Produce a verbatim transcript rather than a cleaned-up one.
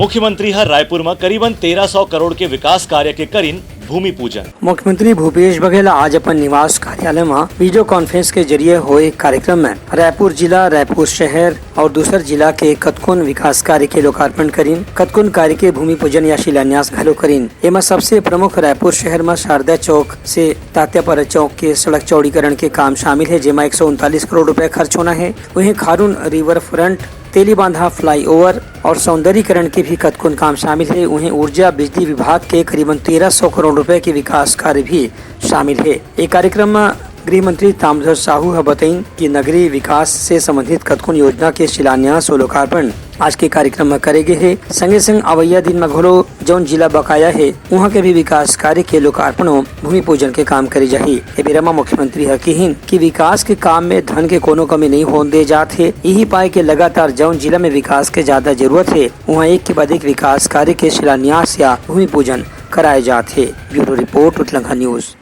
मुख्यमंत्री ह रायपुर म करीबन तेरह सौ करोड़ के विकास कार्य के करिन भूमि पूजन। मुख्यमंत्री भूपेश बघेल आज अपन निवास कार्यालय म वीडियो कॉन्फ्रेंस के जरिए होए कार्यक्रम में रायपुर जिला, रायपुर शहर और दूसर जिला के कतकोन विकास कार्य के लोकार्पण करिन, कतकोन कार्य के भूमि पूजन या शिलान्यास घलो करिन। एमा सबसे प्रमुख रायपुर शहर म शारदा चौक से तात्यापारा चौक के सड़क चौड़ीकरण के काम शामिल हे, जेमा एक सौ उनतालीस करोड़ रुपए खर्च होना हे। वहीं Kharun river front, Telibandha flyover और सौंदर्यीकरण के भी कतकोन काम शामिल हे। वहीं ऊर्जा बिजली विभाग के करीबन तेरह सौ करोड़ रुपए के विकास कार्य भी शामिल हे। ए कार्यक्रम म गृह मंत्री ताम्रध्वज साहू ह बतइन कि नगरीय विकास से संबंधित कतकोन योजना के शिलान्यास और लोकार्पण आज के कार्यक्रम म करे गे हे। संगे संग अवइया दिन म घलो जौन जिला बकाया हे, उहां के भी विकास कार्य के लोकार्पण और भूमि पूजन के काम करे जाही। ए बेरा म मुख्यमंत्री ह किहिन कि विकास के काम में धन के कोनो कमी नहीं होन दे जात हे। इही पाय के लगातार जौन जिला में विकास के ज्यादा जरूरत हे, उहां एक के बाद एक विकास कार्य के शिलान्यास या भूमि पूजन कराए जात हे। Bureau report, Utlangha news.